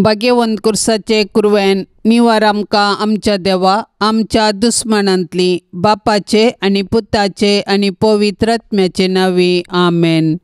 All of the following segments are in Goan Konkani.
भाग्यवंत कुर्साचे कुरवेन निवार आमकां आमच्या देवा आमच्या दुस्मानांतली बापाचे आनी पुताचे आनी पवित्र आत्म्याचे नांवी आमेन.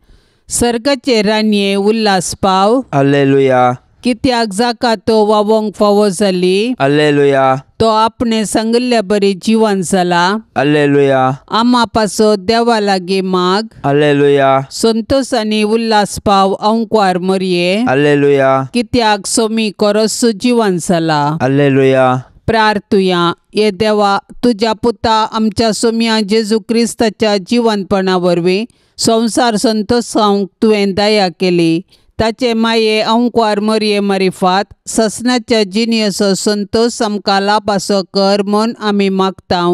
सर्गाचे राणये उल्हास पाव. हालेलुया. कित्याक जाका तो वावोंक फावो जाली. हालेलुया. तो आपणे सांगिल्ल्या बरी जिवन जाला. हालेलुया. आमा पासो देवा लागीं माग. हालेलुया. संतोष आनी उल्हास पाव अंकवार मरये. हालेलुया. कित्याक सोमी कोरस जिवन जाला. हालेलुया. प्रार्थुया. ये देवा तुज्या पुता आमच्या सोम्या जेजू क्रिस्ताच्या जिवनपणा वरवीं संवसार संतोषावंक तुवें दया केली. ताचे माये अंकवार मरये मारिफात ससनाच्या जिणेचो संतोष आमकां लाभासो कर म्हूण आमी मागता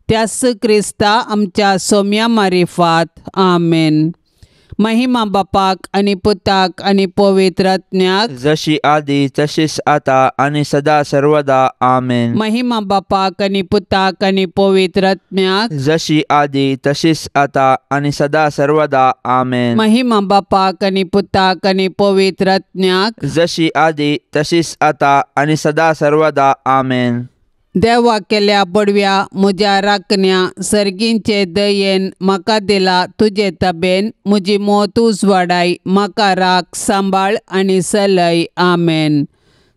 त्यास क्रिस्ता आमच्या सोम्या मारिफात. आमेन. महिमा बापाक आनी पुताक आनी पवित्र आत्म्याक, जशी आदी तशीच आता आनी सदा सर्वदा. आमेन. महिमा बापाक आनी पुताक आनी पवित्र आत्म्याक, जशी आदी तशीच आता आनी सदा सर्वदा. आमेन. महिमा बापाक आनी पुताक आनी पवित्र आत्म्याक, जशी आदी तशीच आता आनी सदा सर्वदा. आमेन. देवा केल्या बडव्या म्हज्या राखण्या सर्गींचे दयेन म्हाका दिला तुजे तबेन म्हजी मोत उजवाडाय म्हाका राख सांबाळ आनी सलय. आमेन.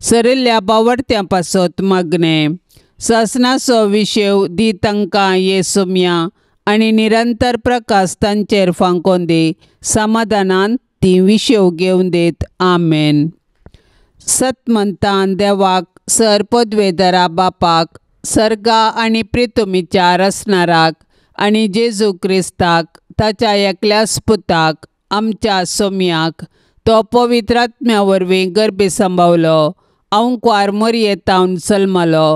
सरिल्ल्या बावडत्यां पासत मागणें. सासणाचो विशेव दी तांकां ये सोम्या आनी निरंतर प्रकाश तांचेर फांकोन दी. समाधानान ती विशेव घेवन देत. आमेन. सतमंतान देवाक सर पदवेदरा बापाक सर्गा आनी प्रितुमीच्या रसणाराक आनी जेजू क्रिस्ताक ताच्या एकल्याच पुताक आमच्या सोम्याक तो पवित्र आत्म्या वरवीं गर्भी सांबावलो अंकवार मरयेतावन जल्मलो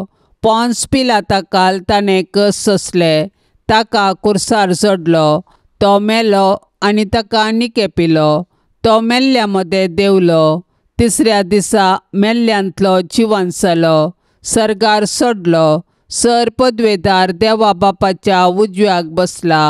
पोन्स पिलाता काल ताणें कस सोंसले ताका कुर्सार चडलो तो मेलो आनी ताका निकेपिलो तो मेल्ल्या मदें देंवलो तिसऱ्या दिसा मेल्ल्यांतलो जिवन जालो सर्गार सोडलो सर पदवेदार देवा बापाच्या उजव्याक बसला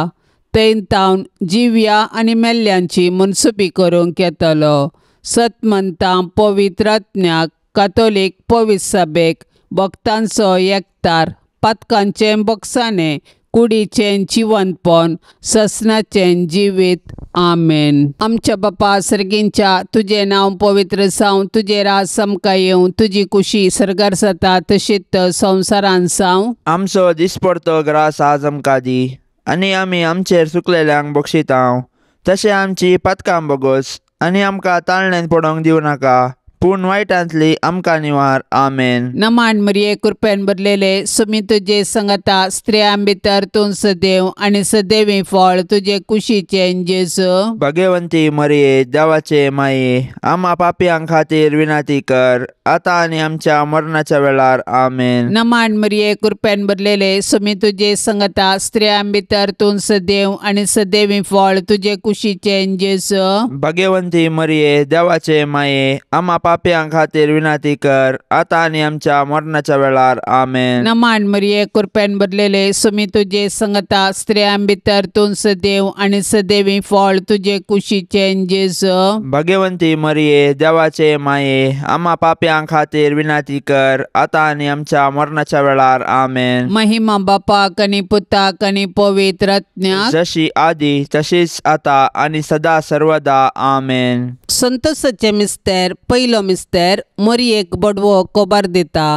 थंय तावन जिव्या आनी मेल्ल्यांची मनसुबी करूंक येतलो. सतमंतां पवित्र आत्म्याक कातोलीक पवित्र सभेक भक्तांचो एकतार पातकांचें बक्षाणें कुडीचें जिवनपण ससनाचें जिवीत. आमेन. आमच्या बापा सर्गींच्या तुजें नांव पवित्र जावं तुजें राज आमकां येवं तुजी कुशी सर्गार जाता तशीच संवसारान जावं. आमचो दिसपडतो ग्रास आज आमकां दी आनी आमी आमचेर चुकलेल्यांक बक्षितांव तशें आमची पातकां बगोस आनी आमकां ताळण्यान पडोवंक दिवं नाका पूण वायटांतली आमकां निवार. आमेन. नमान मरिये कृपेन भरलेले सुमी तुजे संगता स्त्रियां भितर तूं सदैव आनी सदैवी फळ तुजे कुशीचें जेजू. भगवंती मरिये देवाचे माये आमा पापयां खातीर विनंती कर आतां आनी आमच्या मरणाच्या वेळार. आमेन. नमान मरिये कृपेन भरलेले सुमी तुजे संगता स्त्रियां भितर तूं सदैव आनी सदैवी फळ तुजे कुशीचें जेजू. भगवंती मरिये देवाचे माये आमा पापयां खातीर विनंती कर आतां आनी आमच्या मरणाच्या वेळार. आमेन. नमान मरिये कृपेन भरलेले सुमी तुजे संगता स्त्रियां भितर तूं सदैव आनी सदैवी फळ तुजे कुशीचें जेजू. भगवंती मरिये देवाचे माये आमा पापयां खातीर विनंती कर आतां आनी आमच्या मरणाच्या वेळार. आमेन. महिमा बापाक आनी पुताक आनी पवित्र आत्म्याक, जशी आदी तशीच आता आनी सदा सर्वदा. आमेन. संतोषाचे मिस्तेर पयलो मिस्तेर मरयेक बडवो कोबार दिता.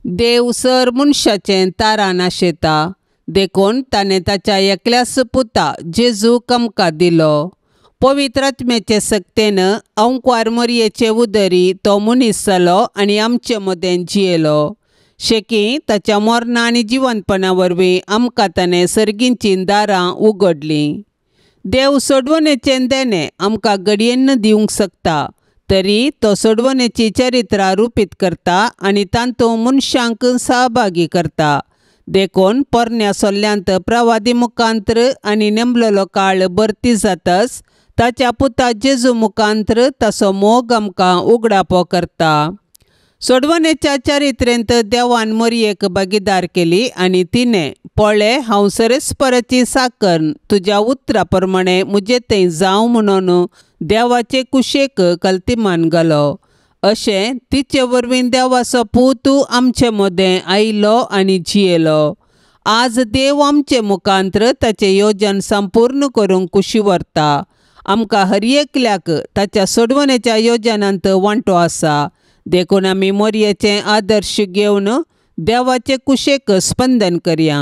देव सर मनशाचें तारा नाशेता देखून ताणें ताच्या एकल्याच पुता जेजूक आमकां दिलो. पवित्र आत्म्याचे सक्तेन अंकवार मरयेचे उदरी तो मनीस जालो आनी आमचे मदें जियेलो. शेकी ताच्या मरणा आनी जिवनपणा वरवीं आमकां ताणें सर्गींचीं दारां उगडलीं. देव सोडवणेचें देणें आमकां घडयेन दिवंक शकता तरी तो सोडवणेची चरित्रां रुपीत करता आनी तातूंत मनशांक सहभागी करता. देखून पोरण्या सोल्ल्यांत प्रवादी मुखांत्र आनी नेमलेलो काळ भरती जातच ताच्या पुता जेजू मुखांत्र ताचो मोग आमकां उगडापो करता. सोडवणेच्या चरित्रेंत देवान मरयेक भागीदार केली आनी तिणें पळय हांव सरेस्पराची साकर तुज्या उतरा प्रमाणे म्हजे थंय जावं म्हणून देवाचे कुशेक कल्तिमान घालो. अशें तिचे वरवीं देवाचो पूत आमचे मदें आयलो आनी जियेलो. आज देव आमचे मुखांत्र ताचें योजन संपूर्ण करूंक कुशी व्हरता. आमकां हर एकल्याक ताच्या सोडवणेच्या योजनांत वांटो आसा. देखून आमी मोरयेचें आदर्श घेवन देवाचे कुशेक स्पंदन करया.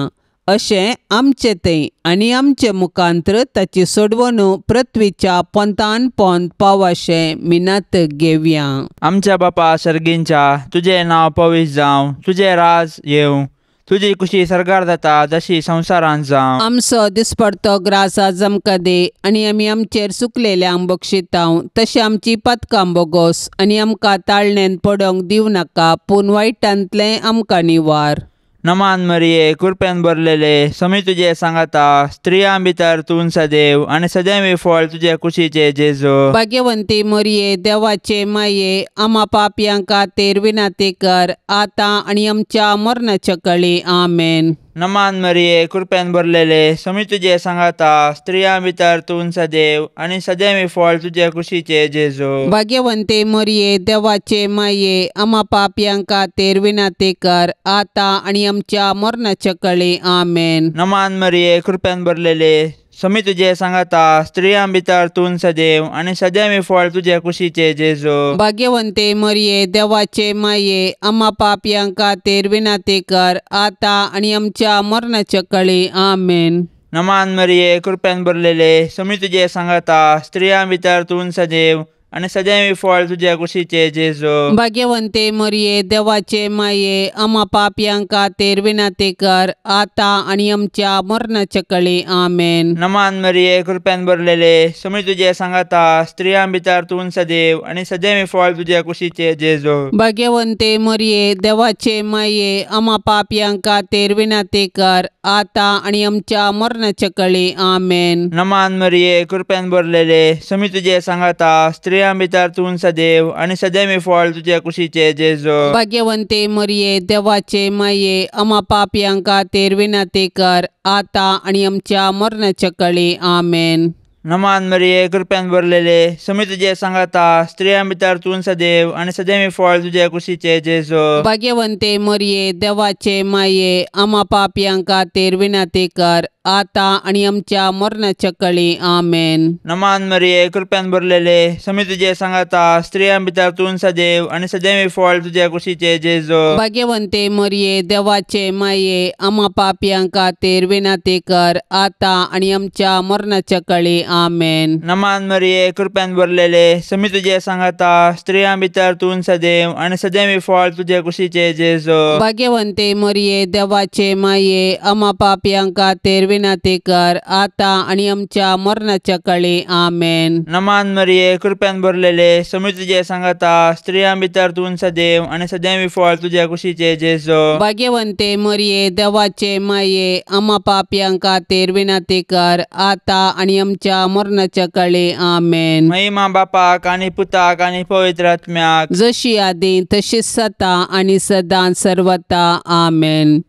अशें आमचे थंय आनी आमचे मुखांत्र ताची सोडवणूक पृथ्वीच्या पोंतान पोंत पावाशें मिनात घेवया. आमच्या बापा सर्गींच्या, तुजें नांव पवित्र जावं, तुजें राज येवं, तुजी कुशी सर्गार जाता तशी संवसारांत जावं. आमचो दिसपडतो ग्रास आज आमकां दी आनी आमी आमचेर सुकलेल्यांक बक्षितांव तशें आमची पातकां बोगोस आनी आमकां ताळणेन पडोवंक दिवं नाका, पूण वायटांतलें आमकां निवार. नमान मरिये, कृपेन भरलेले, समी तुजे सांगाता, स्त्रियां भितर तूं सदैव आनी सदैव फळ तुजे कुशीचे जेजू. भाग्यवंती मरिये, देवाचे माये, आमा पापयां खातीर विनंती कर आतां आनी आमच्या मरणाच्या कळी. आमेन. नमान मरिये, कृपेन भरलेले, समी तुजे सांगाता, स्त्रियां भितर तूं सदैव आनी सदैव फळ तुजे कुशीचे जेजू. भाग्यवंती मरिये, देवाचे माये, आमा पापयां खातीर विनंती कर आतां आनी आमच्या मरणाच्या कळी. आमेन. नमान मरिये, कृपेन भरलेले, समी तुजे सांगाता, स्त्रियां भितर तूं सदैव आनी सदैव फळ तुजे कुशीचे जेजू. भाग्यवंती मरिये, देवाचे माये, आमा पापयां खातीर विनंती कर आतां आनी आमच्या मरणाच्या कळी. आमेन. नमान मरिये, कृपेन भरलेले, समी तुजे सांगाता, स्त्रियां भितर तूं सदैव आनी सदैव फळ तुजे कुशीचे जेजू. भाग्यवंती मरिये, देवाचे माये, आमा पापयां खातीर विनंती कर आतां आनी आमच्या मरणाच्या कळी. आमेन. नमान मरिये, कृपेन भरलेले, समी तुजे सांगाता, स्त्रियां भितर तूं सदैव आनी सदैव फळ तुजे कुशीचे जेजू. भाग्यवंती मरिये, देवाचे माये, आमा पापयां खातीर विनंती कर आतां आनी आमच्या मरणाच्या कळी. आमेन. नमान मरिये, कृपेन भरलेले, समी तुजे सांगाता, स्त्रियां भितर तूं सदैव आनी सदैव फळ तुजे कुशीचे जेजू. भाग्यवंती मरिये, देवाचे माये, आमा पापयां खातीर विनंती कर आतां आनी आमच्या मरणाच्या कळी. आमेन. नमान मरिये, कृपेन भरलेले, समी तुजे सांगाता, स्त्रियां भितर तूं सदैव आनी सदैव फळ तुजे कुशीचे जेजू. भाग्यवंती मरिये, देवाचे माये, आमा पापयां खातीर विनंती कर आतां आनी आमच्या मरणाच्या कळी. आमेन. नमान मरिये, कृपेन भरलेले, समी तुजे सांगाता, स्त्रियां भितर तूं सदैव आनी सदैव फळ तुजे कुशीचे जेजू. भाग्यवंती मरिये, देवाचे माये, आमा पापयां खातीर विनंती कर आतां आनी आमच्या मरणाच्या कळी. आमेन. नमान मरिये, कृपेन भरलेले, समी तुजे सांगाता, स्त्रियां भितर तूं सदैव आनी सदैव फळ तुजे कुशीचे जेजू. भाग्यवंती मरिये, देवाचे माये, आमा पापयां खातीर विनंती कर आतां आनी आमच्या मरणाच्या कळी. आमेन. नमान मरिये, कृपेन भरलेले, समी तुजे सांगाता, स्त्रियां भितर तूं सदैव आनी सदैव फळ तुजे कुशीचे जेजू. भाग्यवंती मरिये, देवाचे माये, आमा पापयां खातीर विनंती कर आतां आनी आमच्या मरणाच्या कळी. आमेन. महिमा बापाक आनी पुताक आनी पवित्र आत्म्याक, जशी आदी तशीच सता आनी सदां सर्वता. आमेन.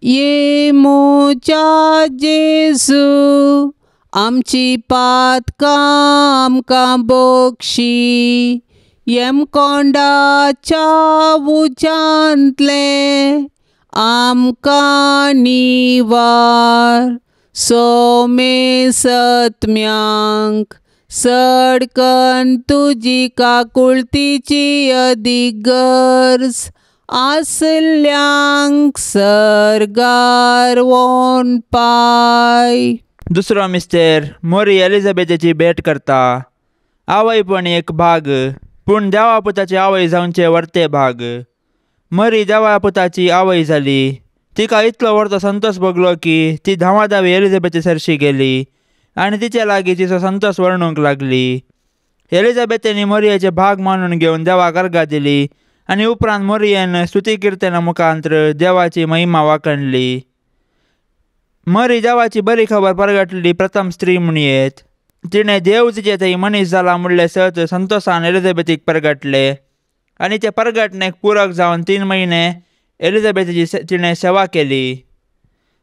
ये मोजा जेजू, आमची पातकां आमकां बक्षी, यमकोंडाच्या उज्यांतलें आमकां निवार, सोमे सत्म्यांक सडकन तुजी काकुळतीची अदीक गरज आसल्यांक सर्गार वोन पाय. दुसरो मिस्तेर मोरी एलिझाबेथेची भेट करता. आवय पण एक भाग, पूण देवा पुताची आवय जावचे वर्ते भाग. मरी देवा पुताची आवय जाली. तिका इतलो व्हडलो संतोष भोगलो की ती धांवाधावी एलिझाबेथे सरशी गेली आनी तिचे लागीं तिचो संतोष वर्णूंक लागली. एलिझाबेथेनी मोरयेचे भाग मानून घेवन देवाक अर्गां दिली आनी उपरांत मोरयेन स्तुती किर्तना मुखांत्र देवाची महिमा वाखणली. मरी देवाची बरी खबर परगटली प्रथम स्त्री म्हणयेत. तिणें देव तिचे थंय मनीस जाला म्हणलें सत संतोषान एलिझाबेथीक परगटले आनी ते परगटणेक पुरक जावन 3 म्हयने एलिझाबेथीची तिणें सेवा केली.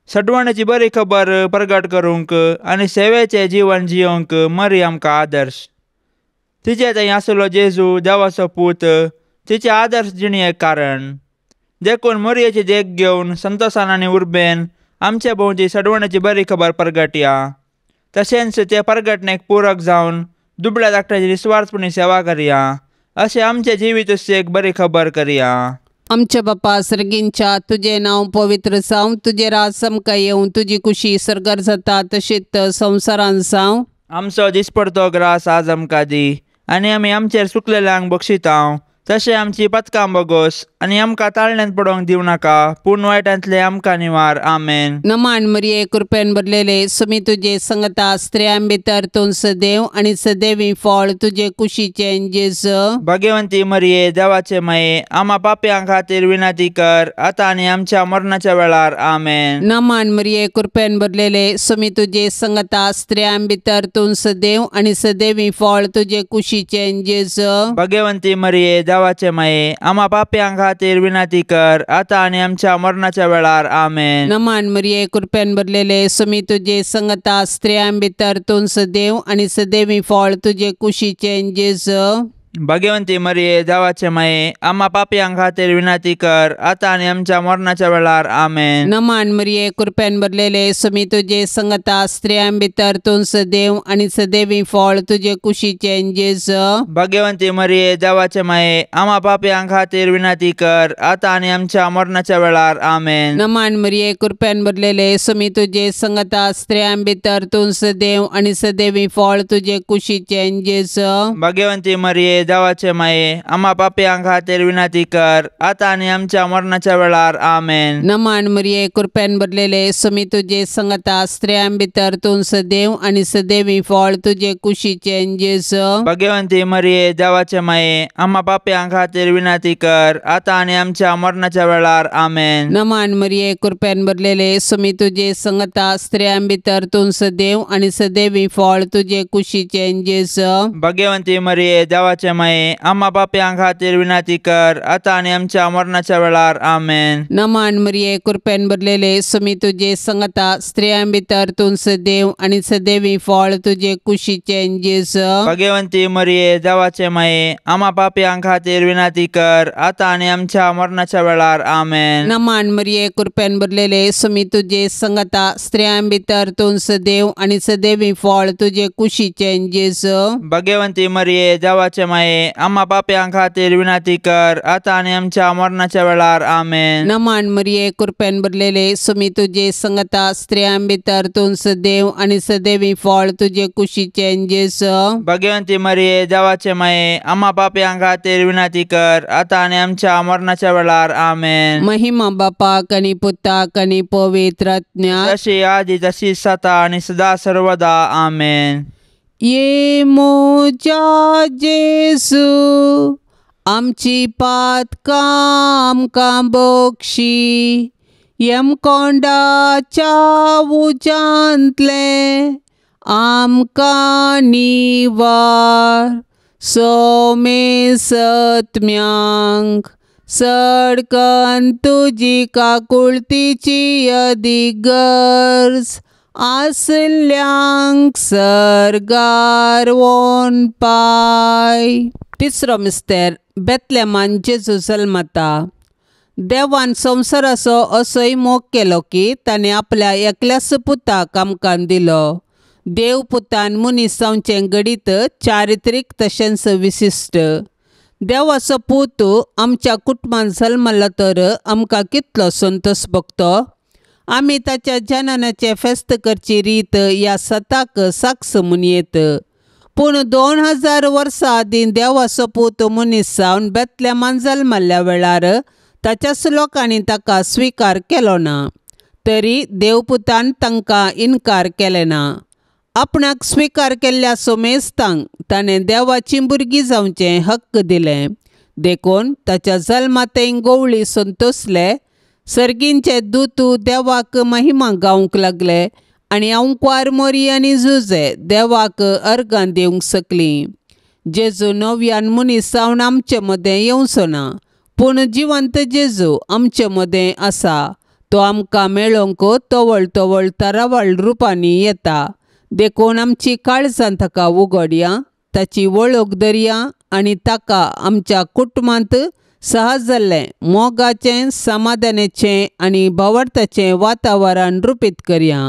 सडवणेची बरी खबर परगट करूंक आनी सेवेचें जीवन जियोवंक मरी आमकां आदर्श. तिचे थंय आसलो जेजू देवाचो पूत तिचे आदर्श जिणेक कारण. देखून मोरयेची देख घेवन संतोसान आनी उर्बेन आमचे भोंवती सडवण्याची बरी खबर परगटया. तशेंच ते परगटणेक पूरक जावन दुबळ्या धाकट्याची निस्वार्थपणी सेवा करया. अशें आमचे जिवीत एक बरी खबर करया. आमच्या बापा सर्गींच्या तुजें नांव पवित्र जावं, तुजें राज आमकां येवं, तुजी कुशी सर्गार जाता तशीच संवसारान जावं. आमचो दिसपडतो ग्रास आज आमकां दी आनी आमी आमचेर चुकलेल्यांक बक्षितांव तशें आमची पथकां बोगोस आनी आमकां ताळण्यांत पडोवंक दिवं नाका पूण वायटांतले आमकां निवार. आमेन. नमान मरिये, कृपेन भरलेले, सुमी तुजे संगता, स्त्रियां भितर तूं सदैव आनी सदैवी फळ तुजे कुशीचें जेजू. भाग्यवंती मरिये, देवाचे माये, आमा पापयां खातीर विनंती कर आतां आनी आमच्या मरणाच्या वेळार. आमेन. नमान मरिये, कृपेन भरलेले, सुमी तुजे संगता, स्त्रियां भितर तूं सदैव आनी सदैवी फळ तुजे कुशीचें जेजू. भाग्यवंती मरिये, देवाचे माये, आमा पापयां खातीर विनंती कर आतां आनी आमच्या मरणाच्या वेळार. आमेन. नमान मरिये, कृपेन भरलेले, सुमी तुजे संगता, स्त्रियां भितर तूं सदैव आनी सदैवी फळ तुजे कुशीचें जेजू. भाग्यवंती मरिये, देवाचे माये, आमा पापयां खातीर विनंती कर आतां आनी आमच्या मरणाच्या वेळार. आमेन. नमान मरिये, कृपेन भरलेले, सुमी तुजे संगता, स्त्रियां भितर तूं सदैव आनी सदैवी फळ तुजे कुशीचें जेजू. भाग्यवंती मरिये, देवाचे माये, आमा पापयां खातीर विनंती कर आतां आनी आमच्या मरणाच्या वेळार. आमेन. नमान मरिये, कृपेन भरलेले, सुमी तुजे संगता, स्त्रियां भितर तूं सदैव आनी सदैवी फळ तुजे कुशीचें जेजू. भाग्यवंती मरिये, देवाचे माये, आमा पापयां खातीर विनंती कर आतां आनी आमच्या मरणाच्या वेळार. आमेन. नमान मरिये, कृपेन भरलेले, सुमी तुजे संगता, स्त्रियां भितर तूं सदैव आनी सदैवी फळ तुजे कुशीचें जेजू. भाग्यवंती मरिये, देवाचे माये, आमा पापयां खातीर विनंती कर आतां आनी आमच्या मरणाच्या वेळार. आमेन. नमान मरिये, कृपेन भरलेले, सुमी तुजे संगता, स्त्रियां भितर तूं सदैव आनी सदैवी फळ तुजे कुशीचें जेजू. भाग्यवंती मरिये, देवाचे माये, आमा पापयां खातीर विनंती कर आतां आनी आमच्या मरणाच्या वेळार. आमेन. नमान मरिये, कृपेन भरलेले, सुमी तुजे संगता, स्त्रियां भितर तूं सदैव आनी सदैवी फळ तुजे कुशीचें जेजू. भाग्यवंती मरिये, देवाचे माये, आमा पापयां खातीर विनंती कर आतां आनी आमच्या मरणाच्या वेळार. आमेन. नमान मरिये, कृपेन भरलेले, सुमी तुजे संगता, स्त्रियां भितर तूं सदैव आनी सदैवी फळ तुजे कुशीचें जेजू. भाग्यवंती मरिये, देवाचे माये, आमा पापयां खातीर विनंती कर आतां आनी आमच्या मरणाच्या वेळार. आमेन. नमान मरिये, कृपेन भरलेले, सुमी तुजे संगता, स्त्रियां भितर तूं सदैव आनी सदैवी फळ तुजे कुशीचें जेजू. भाग्यवंती मरिये, देवाचे माये, आमा पापयां खातीर विनंती कर आतां आनी आमच्या मरणाच्या वेळार. आमेन. महिमा बापाक आनी पुताक आनी पवित्र आत्म्याक, जशी आदी तशी सता आनी सदा सर्वदा. आमेन. ये म्हज्या जेजू, आमची पातकां आमकां बक्षी, यमकोंडाच्या उज्यांतलें आमकां निवार, सोमेसत्म्यांक सडकन तुजी काकुळतीची अदीक गरज आसल्यांक सर्गार वोन पाय. तिसरो मिस्तेर, बेतलेमान जेजू जल्मता. देवान संवसाराचो असोय मोग केलो की ताणें आपल्या एकल्याच पुताक आमकां दिलो. देव पुतान मनीस जावचें घडीत चारित्रीक तशेंच विशिश्ट. देवाचो पूत आमच्या कुटुंबान जल्मलो तर आमकां कितलो संतोश भोगतो. आमी ताच्या जननाचें फेस्त करची रीत ह्या सताक साक्ष म्हूण येत. पूण 2000 वर्सां आदीं देवाचो पूत मनीस जावन बेतलेमान जल्मल्ल्या वेळार ताच्याच लोकांनी ताका स्विकार केलो ना, तरी देवपुतान तांकां इनकार केलें ना. आपणाक स्विकार केल्ल्या सोमेस्तांक ताणें देवाचीं भुरगीं जावचें हक्क दिलें. देखून ताच्या जल्मातय गोवळी संतोसले. सर्गींचे दूत देवाक महिमा गावंक लागले आनी अंकवार मोरी आनी जुजे देवाक अर्गां दिवंक शकलीं. जेजू नव्यान मनीस जावन आमचे मदें येवचो ना, पूण जिवंत जेजू आमचे मदें आसा. तो आमकां मेळोवंक तवळ तवळ तरावळ रुपांनी येता. देखून आमची काळजां ताका उगडया, ताची वळख दरया आनी ताका आमच्या कुटुंबांत सहज जाल्लें मोगाचें, समाधानाचें आनी भावार्थाचें वातावरण रुपीत करया.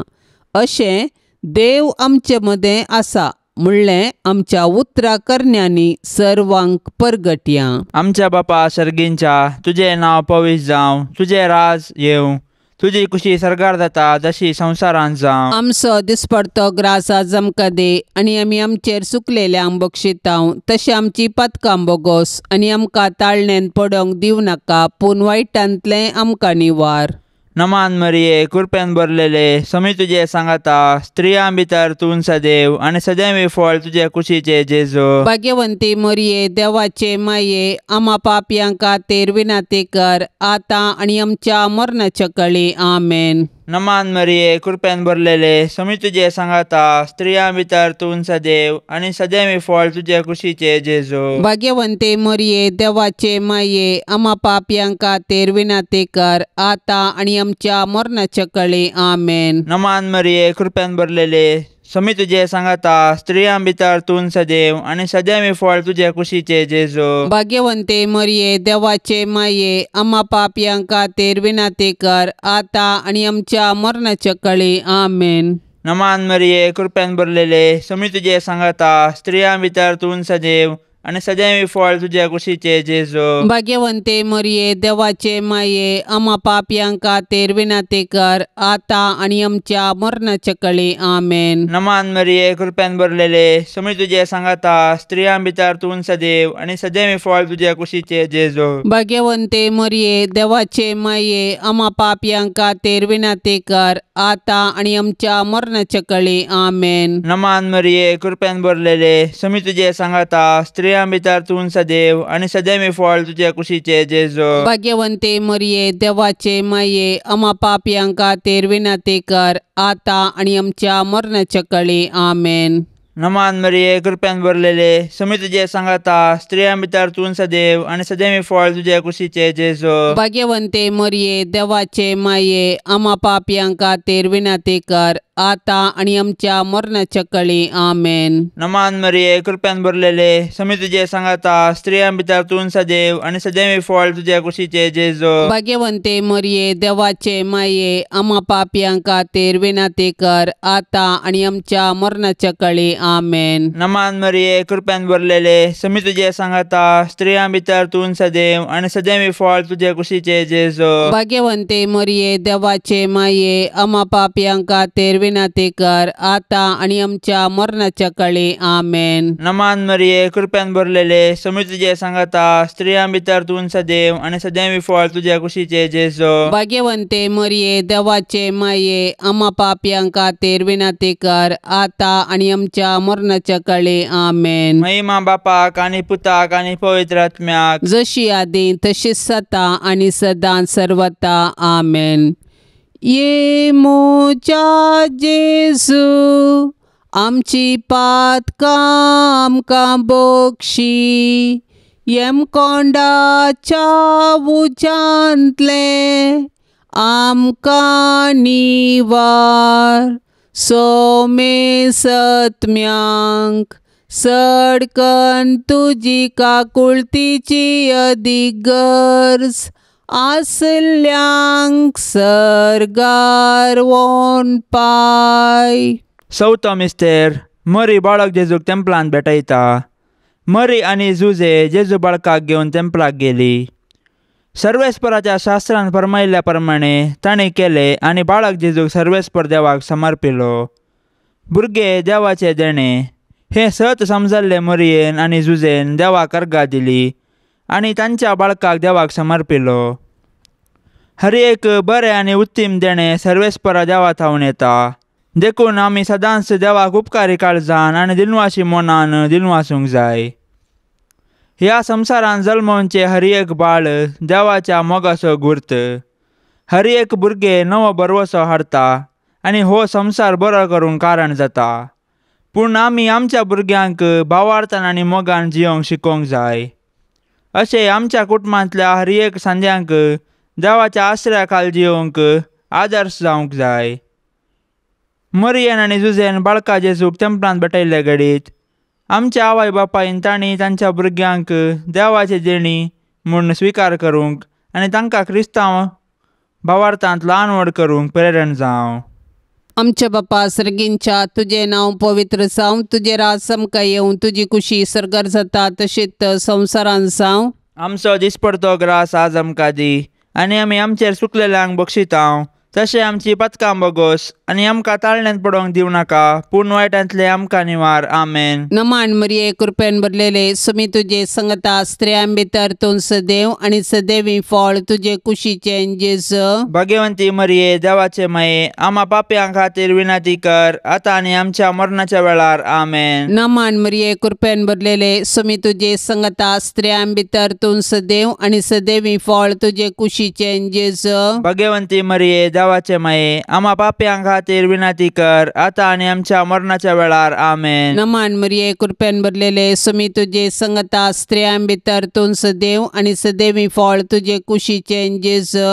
अशें देव आमचे मदें आसा म्हणलें आमच्या उतरा करण्यांनी सर्वांक परगटया. आमच्या बापा सर्गींच्या, तुजें नांव पवित्र जावं, तुजें राज येवं, तुजी कुशी सर्गार जाता जशी संवसारांत जावं. आमचो दिसपडतो ग्रास आज आमकां दी आनी आमी आमचेर सुकलेल्यांक बक्षितांव तशें आमची पातकां बोगोस आनी आमकां ताळणेन पडोवंक दिवं नाका, पूण वायटांतलें आमकां निवार. नमान मरिये, कृपेन भरलेले, समी तुजे सांगाता, स्त्रियां भितर तूं सदैव आनी सदैव फळ तुजे कुशीचे जेजू. भाग्यवंती मरिये, देवाचे माये, आमा पापयां खातीर विनंती कर आतां आनी आमच्या मरणाच्या कळी. आमेन. नमान मरिये, कृपेन भरलेले, समी तुजे सांगाता, स्त्रियां भितर तूं सदैव आनी सदैव फळ तुजे कुशीचे जेजू. भाग्यवंती मरिये, देवाचे माये, आमा पापयां खातीर विनंती कर आतां आनी आमच्या मरणाच्या कळी. आमेन. नमान मरिये, कृपेन भरलेले, समी तुजे सांगाता, स्त्रियां भितर तूं सदैव आनी सदैव फळ तुजे कुशीचे जेजू. भाग्यवंती मरिये, देवाचे माये, आमा पापयां खातीर विनंती कर आतां आनी आमच्या मरणाच्या कळी. आमेन. नमान मरिये, कृपेन भरलेले, समी तुजे सांगाता, स्त्रियां भितर तूं सदैव आनी सदैव फळ तुजे कुशीचे जेजू. भाग्यवंती मरिये, देवाचे माये, आमा पापयां खातीर विनंती कर आतां आनी आमच्या मरणाच्या कळी. आमेन. नमान मरिये, कृपेन भरलेले, समी तुजे सांगाता, स्त्रियां भितर तूं सदैव आनी सदैव फळ तुजे कुशीचे जेजू. भाग्यवंती मरिये, देवाचे माये, आमा पापयां खातीर विनंती कर आतां आनी आमच्या मरणाच्या कळी. आमेन. नमान मरिये, कृपेन भरलेले, समी तुजे सांगाता, स्त्रियां भितर तूं सदैव आनी सदैव फळ तुजे कुशीचे जेजू. भाग्यवंती मरिये, देवाचे माये, आमा पापयां खातीर विनंती कर आतां आनी आमच्या मरणाच्या कळी. आमेन. नमान मरिये, कृपेन भरलेले, समी तुजे सांगाता, स्त्रियां भितर तूं सदैव आनी सदैव फळ तुजे कुशीचे जेजू. भाग्यवंती मरिये, देवाचे माये, आमा पापयां खातीर विनंती कर आतां आनी आमच्या मरणाच्या कळी. आमेन. नमान मरिये, कृपेन भरलेले, समी तुजे सांगाता, स्त्रियां भितर तूं सदैव आनी सदैव फळ तुजे कुशीचे जेजू. भाग्यवंती मरिये, देवाचे माये, आमा पापयां खातीर विनंती कर आतां आनी आमच्या मरणाच्या कळी. आमेन. नमान मरिये, कृपेन भरलेले, समी तुजे सांगाता, स्त्रियां भितर तूं सदैव आनी सदैव फळ तुजे कुशीचे जेजू. भाग्यवंती मरिये, देवाचे माये, आमा पापयां खातीर विनंती कर आतां आनी आमच्या मरणाच्या कळी. आमेन. नमान मरिये, कृपेन भरलेले, समी तुजे सांगाता, स्त्रियां भितर तूं सदैव आनी सदैव फळ तुजे कुशीचे जेजू. भाग्यवंती मरिये, देवाचे माये, आमा पापयां खातीर विनंती कर आतां आनी आमच्या मरणाच्या कळी. आमेन. महिमा बापाक आनी पुताक आनी पवित्र आत्म्याक, जशी आदी तशीच सता आनी सदां सर्वता. आमेन. ये मोजा जेजू, आमची पातकां आमकां बक्षी, यमकोंडाच्या उज्यांतलें आमकां निवार, सोमे सत्म्यांक सडकन तुजी काकुळतीची अदीक गरज आसल्यांक सर्गार वोन पाय. चवथो मिस्तेर, मरी बाळक जेजूक तेंपलांत भेटयता. मरी आनी जुजे जेजू बाळकाक घेवन तेंपलाक गेली. सर्वेस्पराच्या शास्त्रान फरमायिल्ल्या प्रमाणे ताणें केलें आनी बाळक जेजूक सर्वेस्पर देवाक समर्पिलो. भुरगे देवाचे देणें हें सत समजल्लें मरियेन आनी जुजेन देवाक अर्गां दिली आनी तांच्या बाळकाक देवाक समर्पिलो. हर एक बरें आनी उत्तीम देणें सर्वेस्परा देवा थावन येता, देखून आमी सदांच देवाक उपकारी काळजान आनी दिनवाशी मनान दिनवासूंक जाय. ह्या संवसारान जल्मोवचें हर एक बाळ देवाच्या मोगाचो गुर्त. हर एक भुरगें नवो भरवसो हाडटा आनी हो संवसार बरो करूंक कारण जाता. पूण आमी आमच्या भुरग्यांक भावार्थान आनी मोगान जियोंक शिकोवंक जाय. अशें आमच्या कुटुंबांतल्या हर एक सांद्यांक देवाच्या आश्रया खाल जियोंक आदर्श जावंक जाय. मरियन आनी जुजेन बाळका जेजूक तेंपलांत भेटयल्ले घडीत आमच्या आवय बापायन तांणी तांच्या भुरग्यांक देवाचे देणी म्हूण स्विकार करूंक आनी तांकां क्रिस्तांव भावार्थांत ल्हान व्हड करूंक प्रेरण जावं. आमच्या बापा सर्गींच्या तुजें नांव पवित्र जावं, तुजें राज आमकां येवं, तुजी कुशी सर्गार जाता तशीच संवसारांत जावं. आमचो दिसपडतो ग्रास आज आमकां दी आनी आमी आमचेर सुकलेल्यांक बक्षितांव तशें आमची पथकां बगोस आनी आमकां ताळण्यांत पडोवंक दिवं नाका पूण वायटांतले आमकां निवार. आमेन. नमान मरिये कृपेन भरलेले सुमी तुजे संगता, स्त्रियां भितर तूं सदैव आनी सदैवी फळ तुजे कुशीचें जेजू. भाग्यवंती मरिये देवाचे माये आमा पापयां खातीर विनंती कर आतां आनी आमच्या मरणाच्या वेळार. आमेन. नमान मरिये कृपेन भरलेले सुमी तुजे संगता, स्त्रियां भितर तूं सदैव आनी सदैवी फळ तुजे कुशीचें जेजू. भाग्यवंती मरिये देवाचे माये आमा पापयां खातीर विनंती कर आतां आनी आमच्या मरणाच्या वेळार. आमेन. नमान मरिये कृपेन भरलेले सुमी तुजे संगता, स्त्रियां भितर तूं सदैव आनी सदैवी फळ तुजे कुशीचें जेजू.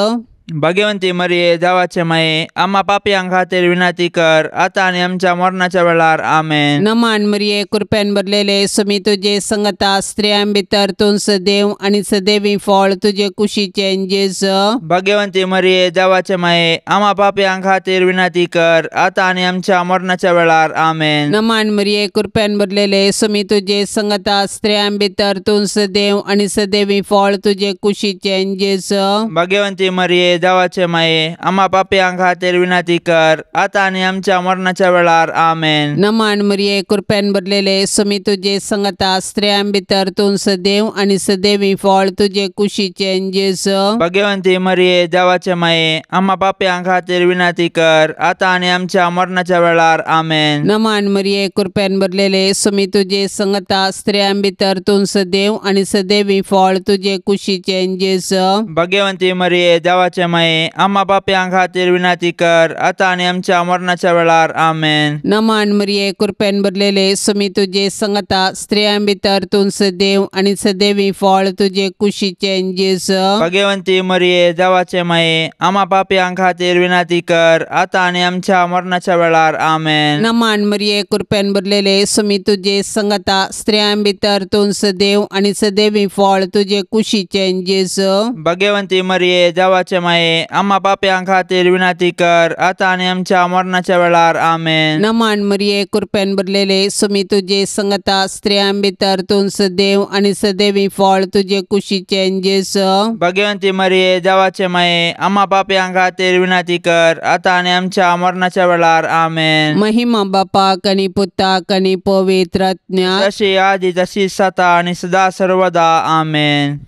भाग्यवंती मरिये देवाचे माये आमा पापयां खातीर विनंती कर आतां आनी आमच्या मरणाच्या वेळार. आमेन. नमान मरिये कृपेन भरलेले सुमी तुजे संगता, स्त्रियां भितर तूं सदैव आनी सदैवी फळ तुजे कुशीचें जेजू. भाग्यवंती मरिये देवाचे माये आमा पापयां खातीर विनंती कर आतां आनी आमच्या मरणाच्या वेळार. आमेन. नमान मरिये कृपेन भरलेले सुमी तुजे संगता, स्त्रियां भितर तूं सदैव आनी सदैवी फळ तुजे कुशीचें जेजू. भाग्यवंती मरिये देवाचे माये आमा पापयां खातीर विनंती कर आतां आनी आमच्या मरणाच्या वेळार. आमेन. नमान मरिये कृपेन भरलेले सुमी तुजे संगता, स्त्रियां भितर तूं सदैव आनी सदैवी फळ तुजे कुशीचें जेजू. भाग्यवंती मरिये देवाचे माये आमा पापयां खातीर विनंती कर आतां आनी आमच्या मरणाच्या वेळार. आमेन. नमान मरिये कृपेन भरलेले सुमी तुजे संगता, स्त्रियां भितर तूं सदैव आनी सदैवी फळ तुजे कुशीचें जेजू. भाग्यवंती मरिये देवाचे माये आमा पापयां खातीर विनंती कर आतां आनी आमच्या मरणाच्या वेळार. आमेन. नमान मरिये कृपेन भरलेले सुमी तुजे संगता, स्त्रियां भितर तूं सदैव आनी सदैवी फळ तुजे कुशीचें जेजू. भाग्यवंती मरिये देवाचे माये आमा पापयां खातीर विनंती कर आतां आनी आमच्या मरणाच्या वेळार. आमेन. नमान मरिये कृपेन भरलेले सुमी तुजे संगता, स्त्रियां भितर तूं सदैव आनी सदैवी फळ तुजे कुशीचें जेजू. भाग्यवंती मरिये देवाचे माये आमा पापयां खातीर विनंती कर आतां आनी आमच्या मरणाच्या वेळार. आमेन. नमान मरिये कृपेन भरलेले सुमी तुजे संगता, स्त्रियां भितर तूं सदैव आनी सदैवी फळ तुजे कुशीचें जेजू. भाग्यवंती मरिये देवाचे माये आमा पापयां खातीर विनंती कर आतां आनी आमच्या मरणाच्या वेळार. आमेन. महिमा बापाक आनी पुताक आनी पवित्र आत्म्याक, जशी आदी तशी सता आनी सदा सर्वदा. आमेन.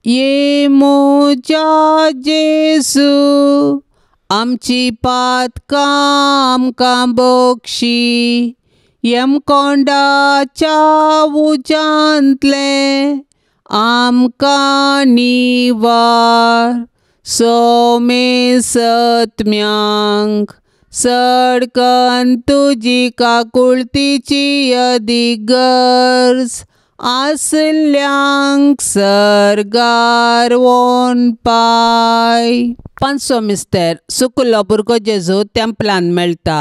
ये म्हज्या जेजू आमची पातकां आमकां बक्षी, यमकोंडाच्या उज्यांतलें आमकां निवार, सोमे सत्म्यांक सडकन तुजी काकुळतीची अदीक गरज आसल्यांक सर्गार वोन पाय. पांचवो मिस्तेर सुकुल्लो भुरगो जेजू तेंपलान मेळटा.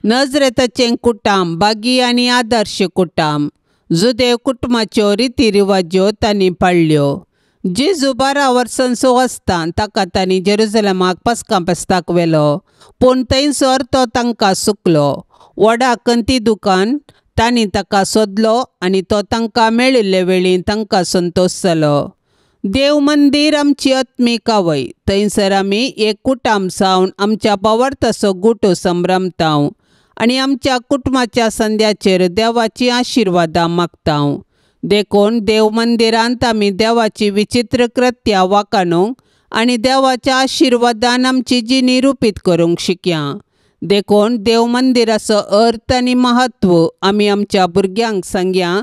नजरेताचें कुटाम बागी आनी आदर्श कुटाम जुदेव कुटुंबाच्यो रिती रिवाज्यो तांणी पाळ्ळ्यो. जेजू 12 वर्सांचो आसतना ताका तांणी जेरुजलमाक पस्कां पेस्ताक व्हेलो, पूण थंयसर तो तांकां सुकलो. व्हडा कंती दुकान तांणी ताका सोदलो आनी तो तांकां मेळिल्ले वेळी तांकां संतोश जालो. देव मंदीर आमची आत्मीक आवय, थंयसर आमी एक कुटाम जावन आमच्या भावार्थाचो गुटो संभ्रमताव आनी आमच्या कुटुंबाच्या संद्याचेर देवाची आशिर्वादां मागताव. देखून देव मंदिरांत आमी देवाची विचित्र कृत्या वाखाणूंक आनी देवाच्या आशिर्वादान आमची जिणी रुपीत करूंक शिकया. देखून देव मंदिराचो अर्थ आनी म्हत्व आमी आमच्या भुरग्यांक सांगया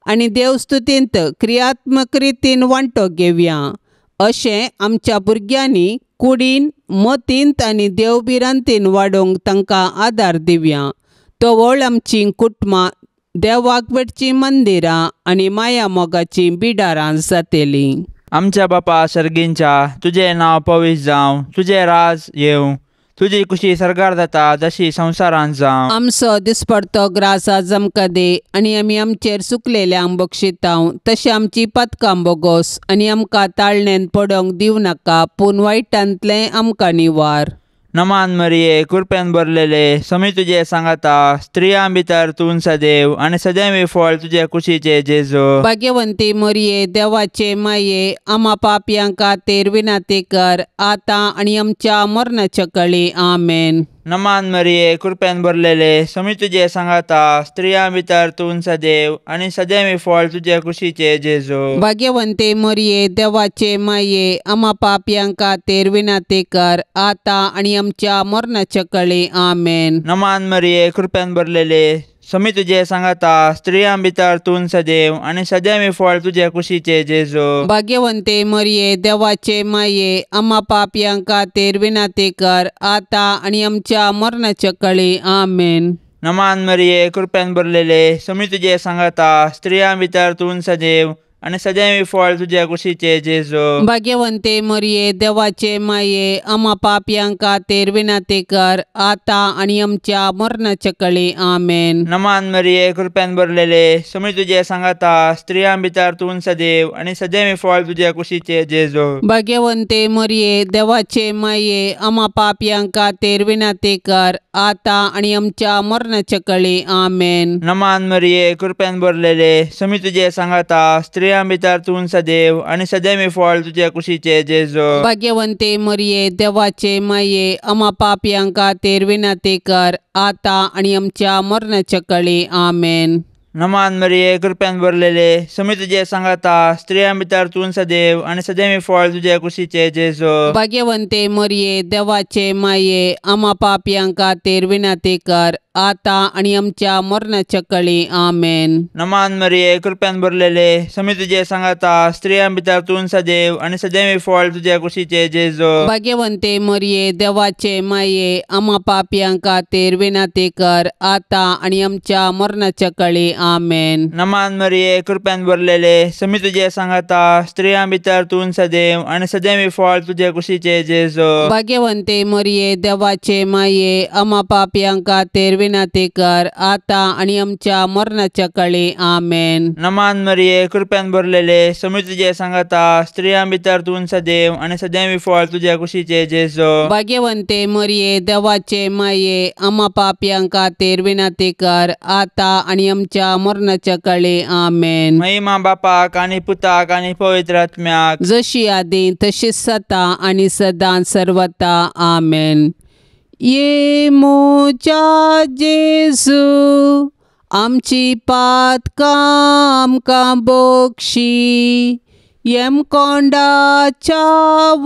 आनी देवस्तुतींत क्रियात्मक रितीन वांटो घेवया. अशें आमच्या भुरग्यांनी कुडीन मतींत आनी देवभिरांतीन वाडोवंक तांकां आदार दिवया. तवळ आमचीं कुटुंबां देवाक भेटचीं मंदिरां आनी माया मोगाचीं बिडारां जातलीं. आमच्या बापा सर्गींच्या तुजें नांव पवित्र जावं, तुजें राज येवं, तुजी कुशी सरकार जाता जशी संवसारांत जावं. आमचो दिसपडतो ग्रास आज आमकां दी आनी आमी आमचेर चुकलेल्यांक बक्षितांव तशें आमची पातकां बोगोस आनी आमकां ताळणेन पडोवंक दिवं नाका पूण वायटांतलें आमकां निवार. नमान मरिये कृपेन भरलेले समी तुजे सांगाता स्त्रियां भितर तूं सदैव आनी सदैव फळ तुजे कुशीचे जेजू. भाग्यवंती मरिये देवाचे माये आमा पापयां खातीर विनंती कर आतां आनी आमच्या मरणाच्या कळी. आमेन. नमान मरिये कृपेन भरलेले समी तुजे सांगाता स्त्रियां भितर तूं सदैव आनी सदैव फळ तुजे कुशीचे जेजू. भाग्यवंती मरिये देवाचे माये आमा पापयां खातीर विनंती कर आतां आनी आमच्या मरणाच्या कळी. आमेन. नमान मरिये कृपेन भरलेले समी तुजे सांगाता स्त्रियां भितर तूं सदैव आनी सदैव फळ तुजे कुशीचे जेजू. भाग्यवंती मरिये देवाचे माये आमा पापयां खातीर विनंती कर आतां आनी आमच्या मरणाच्या कळी. आमेन. नमान मरिये कृपेन भरलेले समी तुजे सांगाता स्त्रियां भितर तूं सदैव आनी सदैव फळ तुजे कुशीचे जेजू. भाग्यवंती मरिये देवाचे माये आमा पापयां खातीर विनंती कर आतां आनी आमच्या मरणाच्या कळी. आमेन. नमान मरिये कृपेन भरलेले समी तुजे सांगाता स्त्रियां भितर तूं सदैव आनी सदैव फळ तुजे कुशीचे जेजू. भाग्यवंती मरिये देवाचे माये आमा पापयां खातीर विनंती कर आतां आनी आमच्या मरणाच्या कळी. आमेन. नमान मरिये कृपेन भरलेले समी तुजे सांगाता स्त्रियां भितर तूं सदैव आनी सदैव फळ तुजे कुशीचे जेजू. भाग्यवंती मरिये देवाचे माये आमा पापयां खातीर विनंती कर आतां आनी आमच्या मरणाच्या कळी. आमेन. नमान मरिये कृपेन भरलेले समी तुजे सांगाता स्त्रियां भितर तूं सदैव आनी सदैव फळ तुजे कुशीचे जेजू. भाग्यवंती मरिये देवाचे माये आमा पापयां खातीर विनंती कर आतां आनी आमच्या मरणाच्या कळी. आमेन. नमान मरिये कृपेन भरलेले समी तुजे सांगाता स्त्रियां भितर तूं सदैव आनी सदैव फळ तुजे कुशीचे जेजू. भाग्यवंती मरिये देवाचे माये आमा पापयां खातीर विनंती कर आतां आनी आमच्या मरणाच्या कळी. आमेन. नमान मरिये कृपेन भरलेले समी तुजे सांगाता स्त्रियां भितर तूं सदैव आनी सदैव फळ तुजे कुशीचे जेजू. भाग्यवंती मरिये देवाचे माये आमा पापयां खातीर विनंती कर आतां आनी आमच्या मरणाच्या कळी. आमेन. नमान मरिये कृपेन भरलेले समी तुजे सांगाता स्त्रियां भितर तूं सदैव आनी सदैव फळ तुजे कुशीचे जेजू. भाग्यवंती मरिये देवाचे माये आमा पापयां खातीर विनंती कर आतां आनी आमच्या मरणाच्या कळी. आमेन. महिमा बापाक आनी पुताक आनी पवित्र आत्म्याक, जशी आदी तशीच सता आनी सदां सर्वता. आमेन. ये मोच्या जेजू आमची पातकां आमकां बक्षी यमकोंडाच्या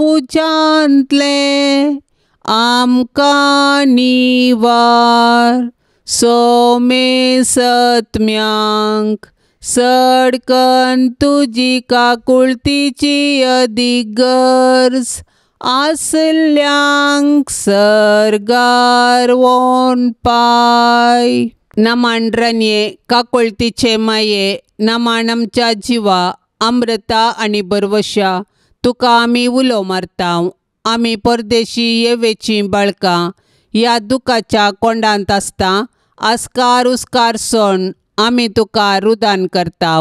उज्यांतलें आमकां निवार सोमे सत्म्यांक सडकन तुजी काकुळतीची अदीक गरज आसल्यांक सर्गार वोन पाय. नमान रनये काकुळतीचे माये नमान आमच्या जिवा अमृता आनी बरवशा तुका आमी उलो मारता. आमी परदेशी येवेचीं बाळकां ह्या दुखाच्या कोंडांत आसता आस्कार उस्कार सोण आमी तुका रुदान करता.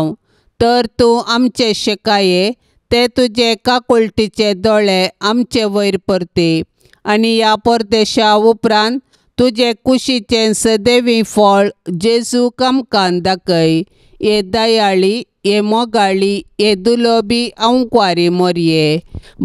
तर तूं आमचे शेकाये ते तुजे काकुळटीचे दोळे आमचे वयर परती आनी ह्या परदेशा उपरांत तुजे कुशीचें सदैवी फळ जेजूक आमकां दाखय. हे दयाळी हे मोगाळी हे दुलोबी अंकुवारी मोरये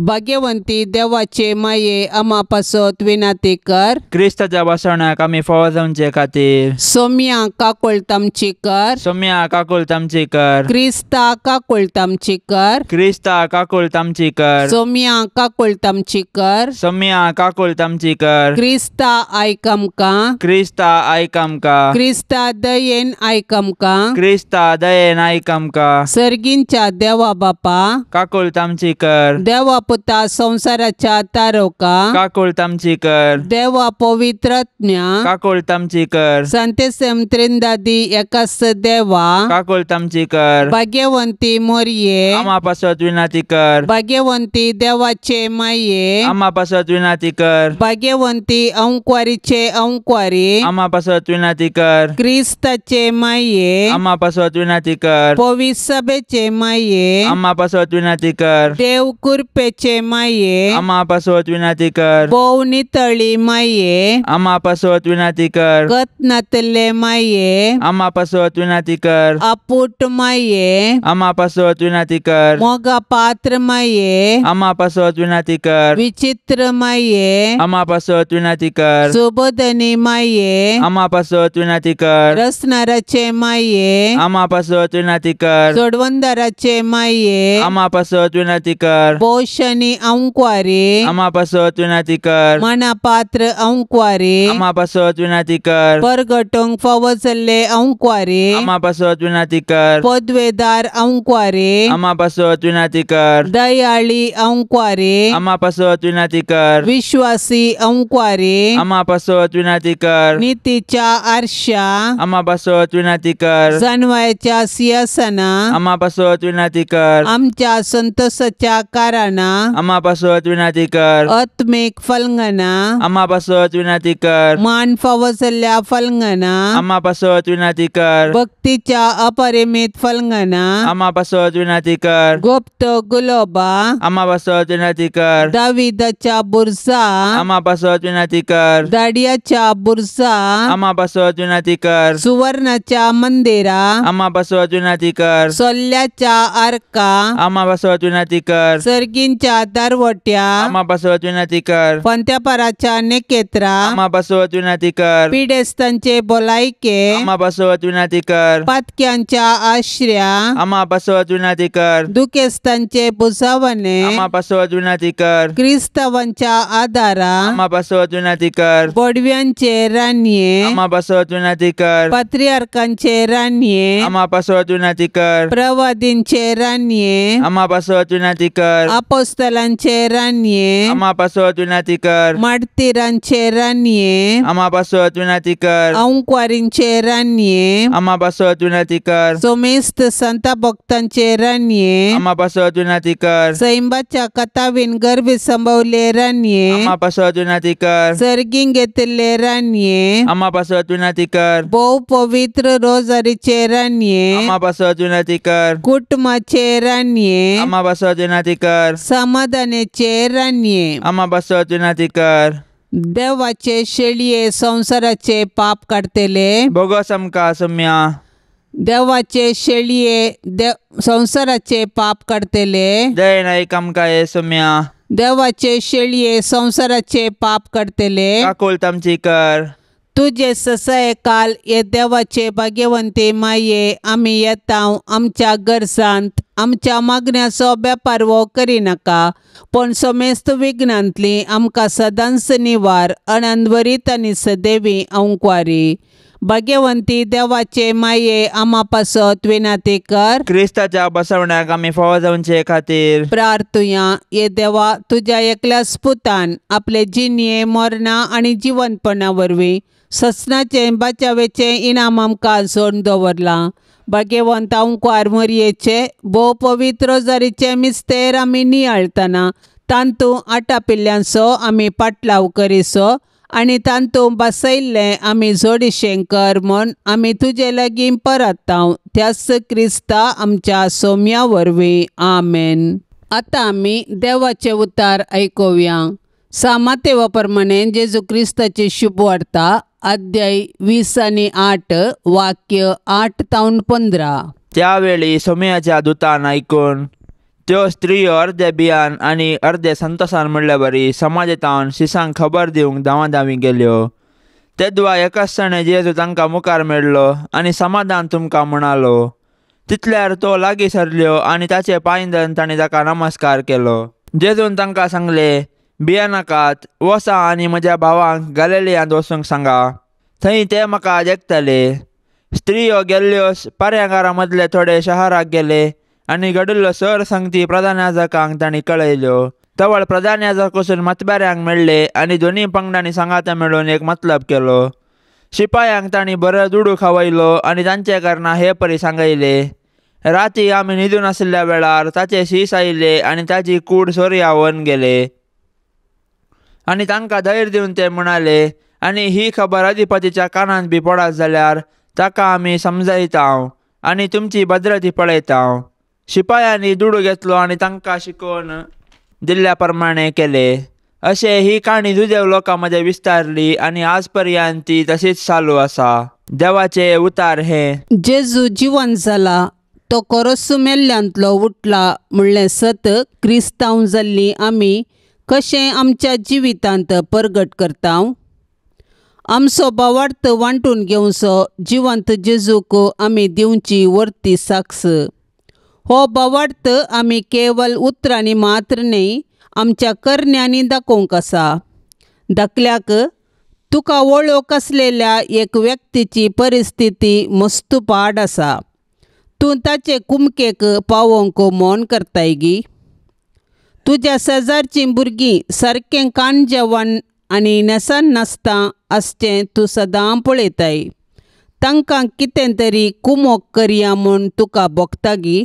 भाग्यवंती देवाचे माये आमा पासत विनंती कर. क्रिस्ताच्या बसवण्याक आमी फावो जावचे खातीर सोम्या काकुळट आमची कर. सोम्या काकुळट आमची कर. क्रिस्ता काकुळट आमची कर. क्रिस्ता काकुळट आमची कर. सोम्या काकुळट आमची कर. सोम्या काकुळट आमची कर. क्रिस्ता आयक आमकां. क्रिस्ता आयक आमकां. क्रिस्ता दयेन आयक आमकां. क्रिस्ता दयेन आयक आमकां. आमकां। सर्गींच्या देवा बापा काकुळट आमची कर। देवा पुता संवसाराच्या तारोका काकुळट आमची कर। देवा पवित्रात्म्या काकुळट आमची कर। संतेसम त्रिंदादी एकास देवा काकुळट आमची कर। भाग्यवंती मोरये आमा पासत विनंती कर। भाग्यवंती देवाचे माये आमा पासत विनंती कर। भाग्यवंती अंकवारीचे अंकवारी आमा पासत विनंती कर। क्रिस्ताचे माये आमा पासत विनंती कर। पवित्र सभेचे माये आमा पासत विनंती कर। देव कृपेचे माये आमा पासत विनंती कर। भोव नितळी माये आमा पासत विनंती कर। गत नातले माये आमा पासत विनंती कर। आपूट माये आमा पासत विनंती कर। मोगा पात्र माये आमा पासत विनंती कर। विचित्र माये आमा पासत विनंती कर। सुबोधनी माये आमा पासत विनंती कर। रसनाराचे माये आमा पासत विनंती कर। सोडवंदाराचे माये आमा पासत विनंती कर। पोषणी अंकवारी आमा पासत विनंती कर। मना पात्र अंकवारी आमा पासत विनंती कर। परगटोंक फावो जाल्ले अंकवारी आमा पासत विनंती कर। पदवेदार अंकवारी आमा पासत विनंती कर। दयाळी अंकवारी आमा पासत विनंती कर। विश्वासी अंकवारी आमा पासत विनंती कर। नीतीच्या आरशा आमा पासत विनंती कर। जानवायच्या सिंहासना आमा पासत विनंती कर। आमच्या संतोषाच्या कारणा आमा पासत विनंती कर। आत्मिक फलंगना आमा पासत विनंती कर। मान फावो जाल्ल्या फलंगना आमा पासत विनंती कर। भक्तीच्या अपरिमित फलंगना आमा पासत विनंती कर। गुप्त गुलोबा आमा पासत विनंती कर। दाविदाच्या बुरजा आमा पासत विनंती कर। दाडियाच्या बुरजा आमा पासत विनंती कर। सुवर्णाच्या मंदिरा आमा पासत विनंती कर। सोल्ल्याच्या आर्का आमा पासत विनंती कर। सर्गींच्या दारवट्या आमा पासत विनंती कर। पंत्यापाराच्या नेकेत्रा आमा पासत विनंती कर। पिडेस्तांचे भलायके आमा पासत विनंती कर। पातक्यांच्या आश्र्या आमा पासत विनंती कर। दुखेस्तांचे बुजावणे आमा पासत विनंती कर। क्रिस्तावांच्या आदारा आमा पासत विनंती कर। बोडव्यांचे राणये आमा पासत विनंती कर। पात्रियार्कांचे राणये आमा पासत विनंती कर। प्रवादींचे राणये आमा पासत विनंती कर। अपोस्तलांचे राणये आमा पासत विनंती कर। मार्टिरांचे राणये आमा पासत विनंती कर। अंकवारींचे राणये आमा पासत विनंती कर। सोमेस्त संता भक्तांचे राणये आमा पासत विनंती कर। सैंबाच्या कथावीन गर्भी संभवले राणये आमा पासत विनंती कर। सर्गीं घेतिल्ले राणये आमा पासत विनंती कर। भोव पवित्र रोजारीचे राणये आमा पासत विनंती कर। कुटुंबाचे राणये आमा पासत विनंती कर। समाधानाचे राणये आमा पासत विनंती कर। देवाचे शेळये संवसाराचे पाप काडटले बोगस आमकां सम्या। देवाचे शेळये संवसाराचे पाप काडटले दयेन आयक आमकां हे सम्या। देवाचे शेळये संवसाराचे पाप काडटले काकुळट आमची कर। तुजे ससाये काल हे देवाचे भाग्यवंती माये आमी येता आमच्या गरजांत आमच्या मागण्याचो बेपारवो करिनाका पूण समेस्त विघ्नांतली आमकां सदांच निवार अनंतवरीत आनी सदैवी अंकवारी। भाग्यवंती देवाचे माये आमा पासत विनंती कर। क्रिस्ताच्या बसवण्याक आमी फावो जावचे खातीर प्रार्थुया। हे देवा तुज्या एकल्याच पुतान आपले जिणये मरणा आनी जिवंतपणा वरवीं ससनाचें बचावेचें इनाम आमकां जोडून दवरलां। भाग्यवंत अंकवार मरयेचे भोव पवित्र रोजारीचें मिस्तेर आमी नियाळतना तांतूं आटापिल्ल्यांचो आमी पाटलाव करिसो आनी तांतूं बसयल्लें आमी जोडिशें कर म्हूण आमी तुजे लागीं परताव त्याच क्रिस्ता आमच्या सोम्या वरवीं आमेन। आतां आमी देवाचें उतार आयकुया। सामातेवा प्रमाणे जेजू क्रिस्ताची शुभवार्ता अध्याय 20 आणि 8 वाक्य 8 तावन 15। त्यावेळी सोम्याच्या दुतान ऐकून त्यो स्त्रियो अर्दे बियान आनी अर्दे संतोसान म्हणले बरी समाजेतावन शिसांक खबर दिवंक धांवाधांवी गेल्यो। तेदवा एकाच ताणें जेजू तांकां मुखार मेळ्ळो आनी समाधान तुमकां म्हणालो। तितल्यार तो लागीं सरल्यो आनी ताचे पांय धरून ताणें ताका नमस्कार केलो। जेजून तांकां सांगलें, भियेनाकात, वसा आनी म्हज्या भावांक गॅलिलियांत वचूंक सांगा, थंय ते म्हाका देखतले। स्त्रियो गेल्ल्योस पाऱ्यागारां मदले थोडे शहराक गेले आनी घडिल्लो सर संगती प्रधान याजकांक तांणी कळयल्यो. तवळ प्रधान याजक वचून मतबेऱ्यांक मेळ्ळे आनी दोनी पंगडांनी सांगाता मेळून एक मतलब केलो. शिपायांक तांणी बरो दुडू खावयलो आनी तांचे कारणां हे परी सांगयले, राती आमी न्हिदून आशिल्ल्या वेळार ताचे शीस आयले आनी ताची कूड सोर्यावन गेले. आनी तांकां धैर्य दिवन ते म्हणाले, आनी ही खबर अधिपतीच्या कानांत बी पडत जाल्यार ताका आमी समजायता आनी तुमची भद्रती पळयता. शिपायांनी दुडू घेतलो आनी तांकां शिकोवन दिल्ल्या प्रमाणे केले. अशें ही काणी जुदेव लोकां मदें विस्तारली आनी आज पर्यंत ती तशीच चालू आसा. देवाचे उतार हे जेजू जिवन जाला, तो कोरोस मेल्ल्यांतलो उठला म्हणलें सत क्रिस्तांव जाल्ली आमी कशें आमच्या जिवितांत परगट करता. आमचो भावार्थ वांटून घेवचो जिवंत जेजूक आमी दिवची वर्ती साक्ष. हो भावार्थ आमी केवल उतरांनी मात्र न्हय आमच्या करण्यांनी दाखोवंक आसा. धाकल्याक तुका वळख आसलेल्या एक व्यक्तीची परिस्थिती मस्त पाड आसा, तूं ताचे कुमकेक पावोवंक मौन करताय गी? तुज्या शेजारचीं भुरगीं सारकें कान जेवण आनी न्हेसन नासता आसचें तूं सदां पळयताय, तांकां कितें तरी कुमोक करया म्हूण तुका भोगता गी?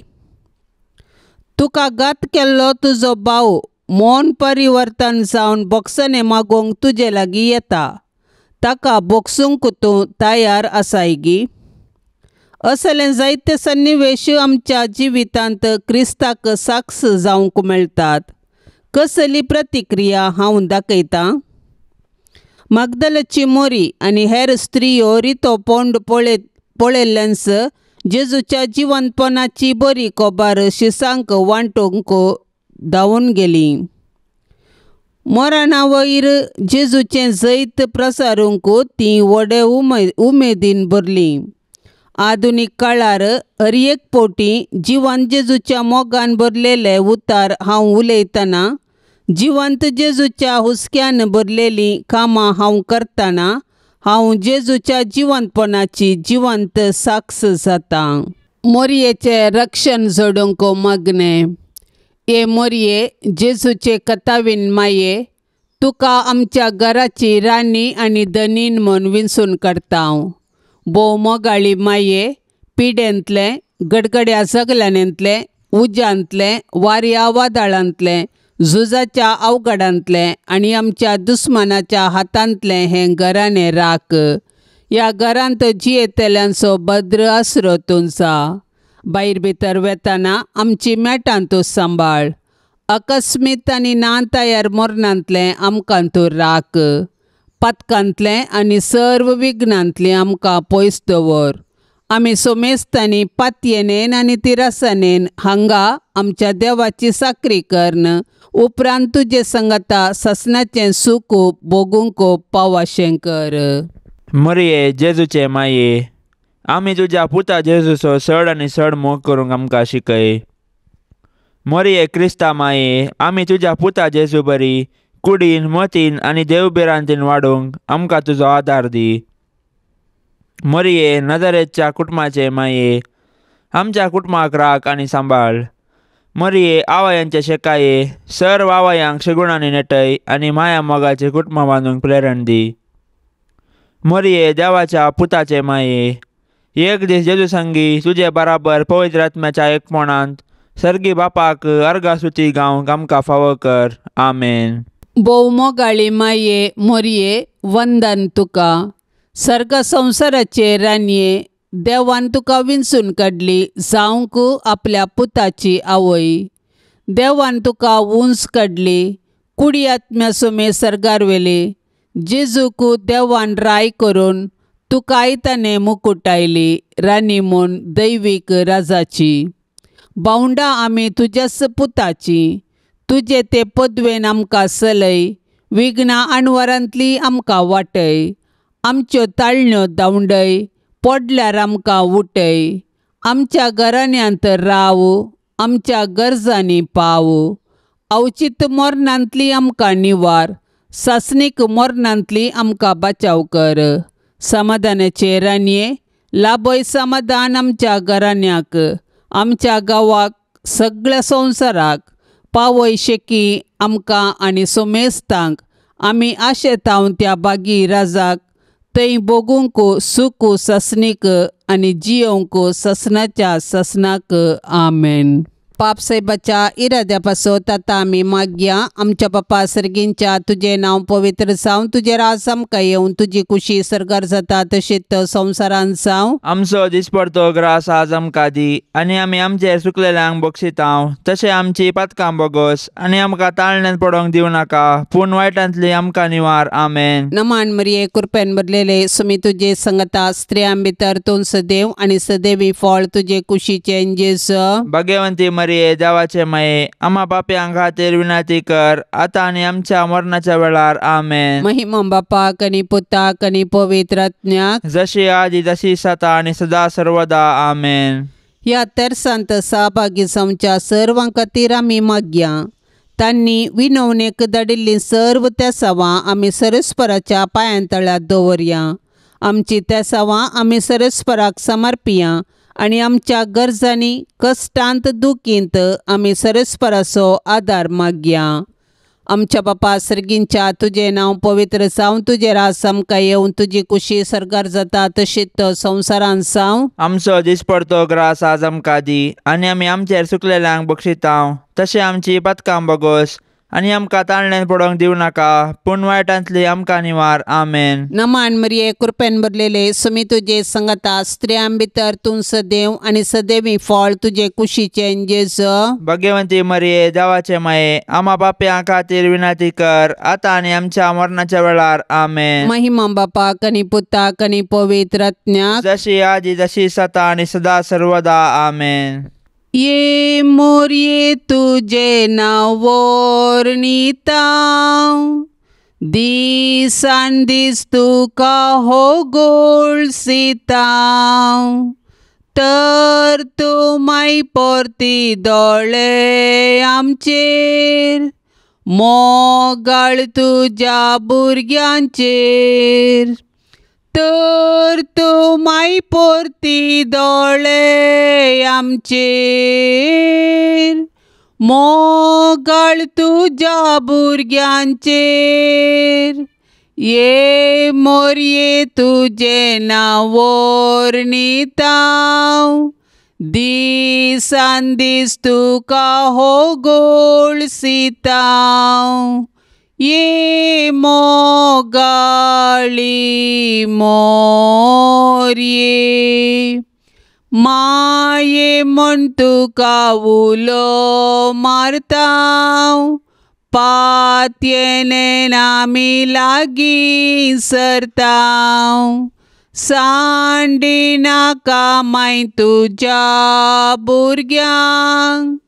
तुका घात केल्लो तुजो भाव मौन परिवर्तन जावन बोगसणें मागोवंक तुजे लागीं येता, ताका बोगसूंक तूं तयार आसाय गी? असले जायते सन्निवेश आमच्या जिवितांत क्रिस्ताक साक्ष जावंक मेळटात. कसली प्रतिक्रिया हांव दाखयतां? मागदलची मोरी आनी हेर स्त्रियो रितो पोंड पळयल्ल्यान्स जेजूच्या जिवंतपणाची बरी खबर शिसांक वांटूंक धांवून गेली. मरणा वयर जेजूचें जैत प्रसारूंक ती व्हडे उमेदीन भरली. आधुनीक काळार हर एक फावटी जिवंत जेजूच्या मोगान भरलेले उतार हांव उलयतना, जिवंत जेजूच्या हुस्क्यान भरलेलीं कामां हांव करतना हांव जेजूच्या जिवंतपणाची जिवंत साक्ष जाता. मोरयेचें रक्षण जोडूंक मागणें. हे मोरये जेजूचे कथावीन माये, तुका आमच्या घराची राणी आनी धनीन म्हूण विंचून काडटा. भोव मोगाळी माये, पिडेंतलें, गडगड्या सगल्यांतलें, उज्यांतलें, वाऱ्या वादळांतलें, झुजाच्या अवघडांतलें आनी आमच्या दुस्मानाच्या हातांतलें हें घराणें राख. ह्या घरांत जियेतल्यांचो भद्र आसरो तुमचा. भायर भितर वेतना आमची मेटां तूं सांबाळ. अकस्मीत आनी ना तयार मरणांतलें आमकां तूं राख. पातकांतलें आनी सर्व विघ्नांतलें आमकां पयस दवर. आमी सोमेस्तांनी पातयेनेन आनी तिरासनेन हांगा आमच्या देवाची साकरी करून उपरांत तुजे संगता ससनाचें सूख भोगूंक पावाशें कर. मरये जेजूचे माये, आमी तुज्या पुता जेजूचो चड आनी चड मोग करूंक आमकां शिकय. मरये क्रिस्ता माये, आमी तुज्या पुता जेजू बरी कुडीन मतीन आनी देवभिरांतीन वाडोवंक आमकां तुजो आदार दी. मरये नजरेच्या कुटुंबाचे माये, आमच्या कुटुंबाक राख आनी सांबाळ. मरये आवयांचे शेकाये, सर्व आवयांक शेगुणांनी नेटय आनी माया मोगाचे कुटुंबां बांदूंक प्रेरण दी. मरये देवाच्या पुताचे माये, एक दीस जेजू संगी तुजे बराबर पवित्र आत्म्याच्या एकपणांत सर्गी बापाक अर्गासुती गावंक आमकां फावो कर. आमेन. भोव मोगाळी माये मोरये, वंदन तुका. सर्ग संवसाराचे राणये, देवान तुका विंचून काडली जावंक आपल्या पुताची आवय. देवान तुका उंच काडली, कुडी आत्म्या सुमे सर्गार व्हेली. जेजूक देवान राय करून तुकाय ताणें मुकुटायली राणी म्हूण दैवीक राजाची. भावंडां आमी तुज्याच पुताची, तुजे ते पदवेन आमकां सलय, विघ्नां अणवरांतली आमकां वाटय, आमच्यो ताळण्यो धांवडय, पडल्यार आमकां उठय, आमच्या घराण्यांत राव, आमच्या गरजांनी पाव, अवचीत मरणांतली आमकां निवार, सासणीक मरणांतली आमकां बचाव कर. समाधानाचे राणये, लाभय समाधान आमच्या घराण्याक, आमच्या गांवाक, सगळ्या संवसाराक. पावय शेकी आमकां आनी सोमेस्तांक. आमी आशेतांव त्या बागी राजाक थंय भोगूंक सुख ससनीक आनी जियोवंक ससनाच्या ससनाक. आमेन. पाप साहेबाच्या इराद्या पासत आतां आमी मागया. आमच्या बापा सर्गींच्या तुजें नांव पवित्र जावं, तुजें राज आमकां येवन, तुजी कुशी सर्गार जाता तशीच संवसारान जावं. आमचो दिसपडतो ग्रास आज आमकां दी आनी आमी आमचेर चुकलेल्यांक बक्षितांव तशें आमची पातकां बोगस आनी आमकां ताळण्यान पडोंक दिवं नाका पूण वायटांतली आमकां निवार. आमेन. नमान मरिये, कृपेन भरलेले, सुमी तुजे संगता, स्त्रियां भितर तूं सदैव आनी सदैवी फळ तुजे कुशीचें जेजू. भाग्यवंती मरिये, देवाचे माये, आम्हा पापयां खातीर विनंती कर आतां आनी आमच्या मरणाच्या वेळार. आमेन. महिमा बापाक आनी पुताक आनी पवित्र आत्म्याक, जशी आदी तशी सता आनी सदा सर्वदा. आमेन. ह्या तेरसांत सहभागी जावच्या सर्वां खातीर आमी मागया. तांणी विनवणेक धाडिल्लीं सर्व तेसावां आमी सरस्पराच्या पांयां तळ्यात दवरया. आमची तेसावां आमी सरस्पराक समर्पिया आनी आमच्या गरजांनी, कश्टांत, दुखींत आमी सरस्पराचो आदार मागया. आमच्या बापा सर्गींच्या तुजें नांव पवित्र जावं, तुजें राज आमकां येवन, तुजी कुशी सर्गार जाता तशीच संवसारान जावं. आमचो दिसपडतो ग्रास आज आमकां दी आनी आमी आमचेर चुकलेल्यांक बक्षितांव तशें आमची पातकां बोगस आनी आमकां ताळण्यान पडोंक दिवं नाका पूण वायटांतली आमकां निवार. आमेन. नमान मरिये, कृपेन भरलेले, सुमी तुजे संगता, स्त्रियां भितर तूं सदैव आनी सदैवी फळ तुजे कुशीचें जेजू. भाग्यवंती मरिये, देवाचे माये, आम्हा पापयां खातीर विनंती कर आतां आनी आमच्या मरणाच्या वेळार. आमेन. महिमा बापाक आनी पुताक आनी पवित्र आत्म्याक, जशी आदी तशी सता आनी सदा सर्वदा. आमेन. ये मोरये तुजें नांव वर्णितांव, दिसान दीस तुका हो गोळसितांव, तर तूं माय परती दोळे आमचेर, मोगाळ तुज्या भुरग्यांचेर, तर तूं माय परती दोळे आमचेर, मोगाळ तुज्या भुरग्यांचेर. ये मोरये तुजें नांव वर्णितांव, दिसान दीस तुका हो गोळसितांव, ये मोगाळी मोरये. माये म्हण तुका उलो मारतांव, पातयेन आमी लागीं सरतांव, सांडिनाका माय तुज्या भुरग्यांक,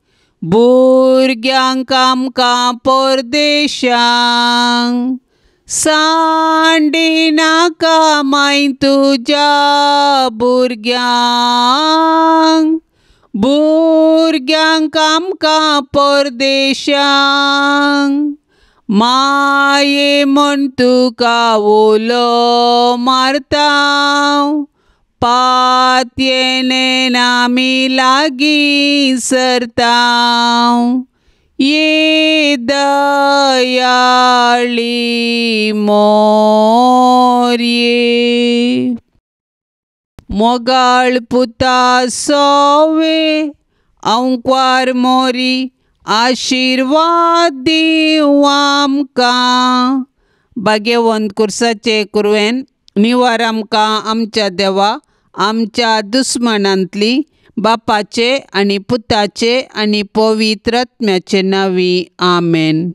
भुरग्यांक आमकां परदेशांक, सांडिनाका माय तुज्या भुरग्यांक, भुरग्यांक आमकां परदेशांक. माये म्हण तुका उलो मारतांव, पातयेन आमी लागीं सरतांव, ये दयाळी मोरये. मोगाळ पुता सोवे अंकवार मोरी, आशिर्वाद दिवं आमकां. भाग्यवंत कुर्साचे कुरवेन निवार आमकां आमच्या देवा, आमच्या दुस्मनांतली, बापाचे आनी पुताचे आनी पवित्र आत्म्याचे नांवी. आमेन.